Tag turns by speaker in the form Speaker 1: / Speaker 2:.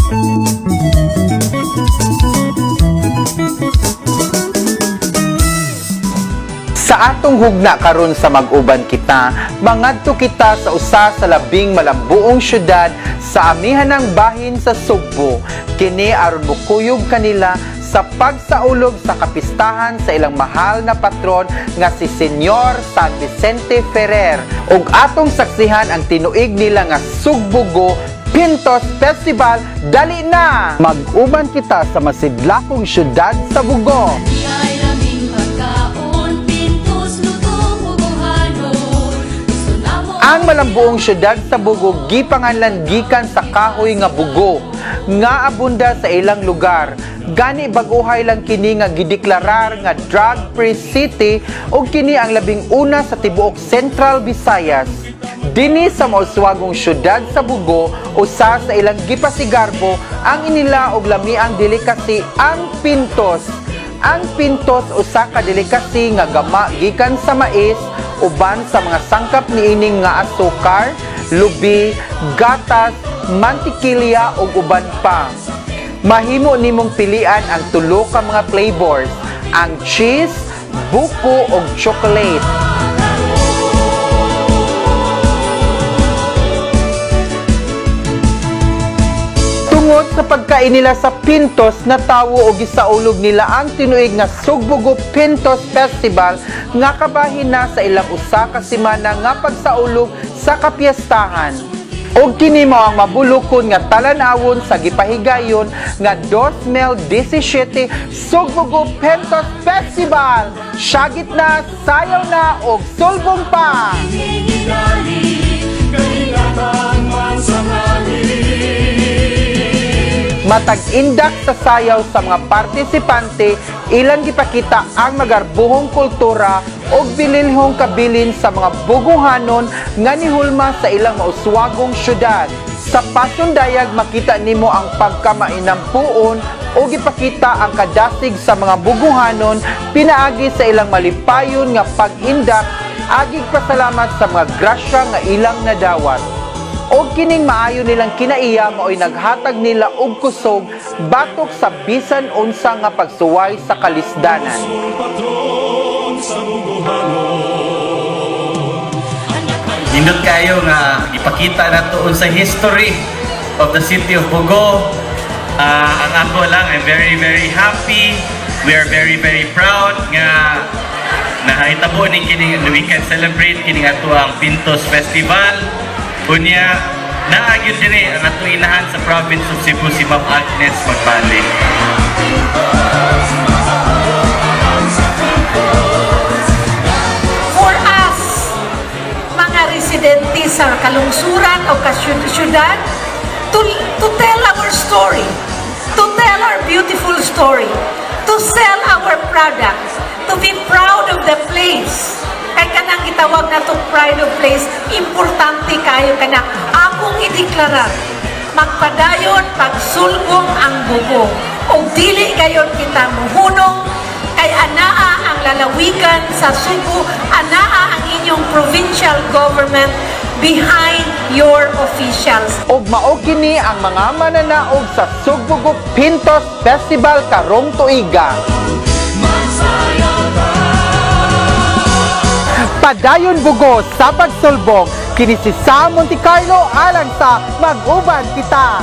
Speaker 1: Sa atong hugna karon sa Mag-uban Kita, mangadto kita sa usa sa labing malambuong syudad sa amihanang bahin sa Sugbo. Kini aron mokuyog kanila sa pagsaulog sa kapistahan sa ilang mahal na patron nga si Senyor San Vicente Ferrer. Ug atong saksihan ang tinuig nila nga Sugbogo Pintos Festival. Dali na! Mag-uban kita sa masidlakong syudad sa Bogo.
Speaker 2: Ay raming pagkaon, pintos lutong bugohanon. Gusto namo.
Speaker 1: Ang malambuong syudad sa Bogo gipanganlan gikan sa kahoy nga bugo nga abunda sa ilang lugar. Gani bag-ohay lang kini nga gideklarar nga drug-free city ug kini ang labing una sa tibuok Central Visayas. Dinhi sa mauswagong syudad sa Bogo, usa sa ilang gipasigarbo ang inila og lamiang delicacy, ang pintos. Ang pintos usa ka delicacy nga gama gikan sa mais uban sa mga sangkap niining nga asukar, lubi, gatas, mantikilya ug uban pa. Mahimo nimong pilian ang tulo ka mga flavors, ang cheese, buko ug chocolate. Tungod sa pagkain nila sa pintos, natawo o gisaulog nila ang tinuig nga Sugbogo Pintos Festival nga kabahin na sa ilang usa ka semana nga pagsaulog sa kapiyastahan. Og kini mao ang mabulukon nga talan-awon sa gipahigayon nga 2017 Sugbogo Pintos Festival. Syagit na, sayaw na og sulbong pa!
Speaker 3: Kaingatan man sa langit.
Speaker 1: Matag indak sa sayaw sa mga partisipante, ilang gipakita ang magarbuhong kultura ug bililhong kabilin sa mga buguhanon nga nihulma sa ilang mauswagong syudad. Sa pasundayag, makita nimo ang pagkamainampuon o gipakita ang kadasig sa mga buguhanon pinaagi sa ilang malipayon nga pag-indak agig pasalamat sa mga grasya nga ilang nadawat. Og kining maayo nilang kinaiya maoy naghatag nila og kusog batok sa bisan unsa nga pagsuway sa kalisdanan.
Speaker 3: Patron sa buguhanon.
Speaker 4: Nindot kayo nga ipakita nato sa history of the city of Bogo. Ang ako lang, I'm very, very happy. We are very, very proud nga nahitabo ni kining we can celebrate kining ato ang Pintos Festival. Unya, naa gyud diri ang ato inahan sa province of Cebu, si Ma'am Agnes Magbali.
Speaker 5: For us, mga residente sa kalungsuran o kasyudad, to tell our story, to tell our beautiful story, to sell our products, to be proud of the place. Kay kanang gitawag na to pride of place, importante kayo kana akong ideklarar. Magpadayon pagsulbong ang Bogo. Og dili gayon kita muhunong kay anaa ang lalawigan sa Sugbo, anaa ang inyong provincial government behind your officials.
Speaker 1: Ug mao kini ang mga mananaog sa Sugbogo Pintos Festival karong tuiga. Padayon, Bogo, sa pagsulbong. Kini si Sam Monte Carlo alang sa Mag-uban Kita.